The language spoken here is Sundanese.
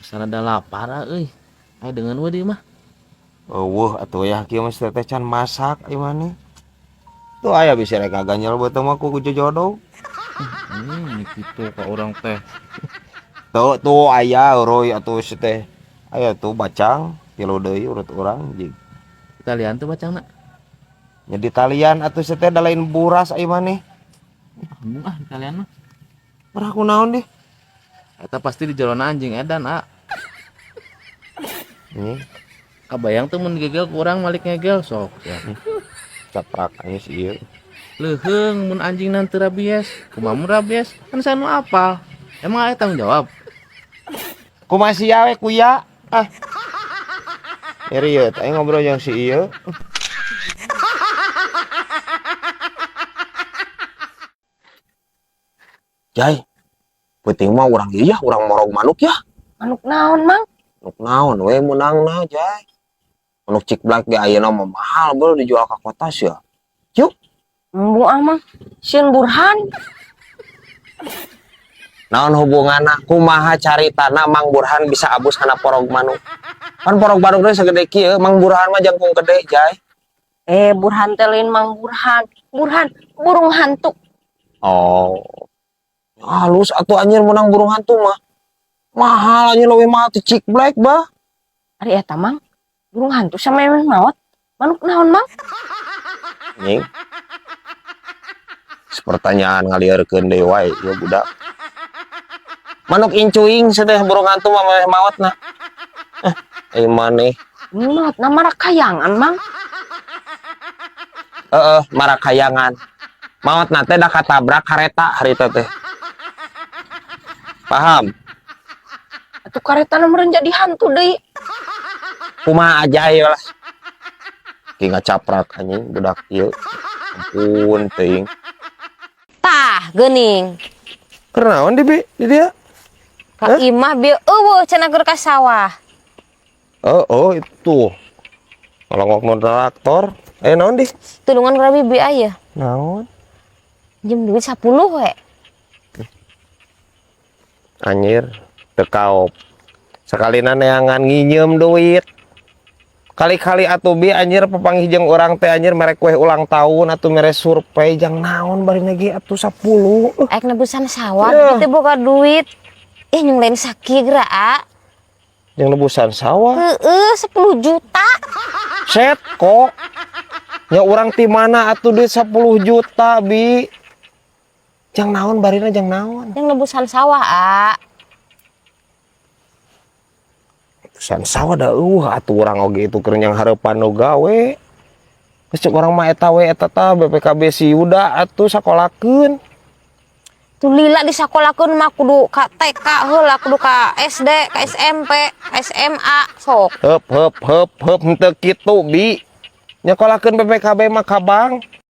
Sana da lapar ah, euy. Aya deungeun we di mah. Eueuh atuh ya kieu mah teh can masak ieu maneh. Tuh aya bisa rek ganjel beuteung mah ku jojodo. Ini kitu ka urang teh. Tuh tuh aya euruy atuh si teh. Aya tuh bacang tilu deui urut urang jig. Talian tuh bacangna. Nya di talian atuh si teh da lain buras ieu maneh. Embung ah talian mah. Marah ku naon deh? Eta pasti di jerona anjing edan, ah. Nih, Kabayang tuh mun gegel ku urang malik ngegel sok ya. Caprak aya si ieu. Leuheung mun anjing nanti rabies, kumaha mun rabies? Kan saya nu apal. Emang aya tanggung jawab? Kumaha sia we kuya? Ah. Nyeri aing ngobrol jeung si ieu. Jai, penting mah urang ieu ya, urang morog manuk ya. Manuk naon, Mang? Manuk naon we meunangna, Jai. Manuk cik black ge ayeuna mah mahal beuh dijual ka kota sia. Yuk. Embung ah, Mang. Sieun Burhan. Naon hubunganna? Kumaha caritana Mang Burhan bisa abus kana porog manuk? Kan porog manuk teh sagede kieu, Mang Burhan mah jangkung gede, Jai. Burhan teh lain Mang Burhan. Burhan burung hantu. Oh. Halus atuh anjir menang burung hantu mah. Mahal anjir leuwih mahal ti cik black bah. Ari eta Mang, burung hantu sama emeh maot. Manuk naon, Mang? Nying. Pertanyaan ngalieurkeun deui wae ieu budak. Manuk incuing sedeh burung hantu mah meh maotna. Eh, maneh. Maotna marakayangan, Mang. Heeh, marakayangan. Maotna teh da katabrak kareta harita teh. Paham? Atuh karetana meureun jadi hantu deui. Kumaha aja lah. Ki ngacaprak anjing budak ieu. Ampun teuing. Tah, geuning. Kunaon di bi di dia? Ka imah bieu eueuh cenah keur ka sawah. Oh, oh itu. Ngalongok nu traktor. Eh naon di? Tulungan ka bibi aya. Naon? Jam duit 10 we. Anjir, teu kaop. Sakalina neangan nginyeum duit. Kali-kali atuh bi anjir papanggih jeung urang teh anjir mere kue ulang tahun atuh mere survei jang naon barina ge atuh 10. Aek nebusan sawah Yeah. teh boga duit. Ih nyung lain sakieu geura, a. Jeung nebusan sawah. Heeh, 10 juta. Set kok. Nya urang ti mana atuh duit 10 juta bi. Jang naon barina jang naon? Yang nebusan sawah, a. Nebusan sawah da eueuh atuh urang oge itu keur nyang hareupan nu gawe. Geus cek urang mah eta we eta tah BPKB si Yuda atuh sakolakeun. Tuh lila disakolakeun mah kudu ka TK heula, kudu ka SD, ka SMP, ka SMA, sok. Heup heup heup heup henteu kitu bi. Nyakolakeun BPKB mah ka bank.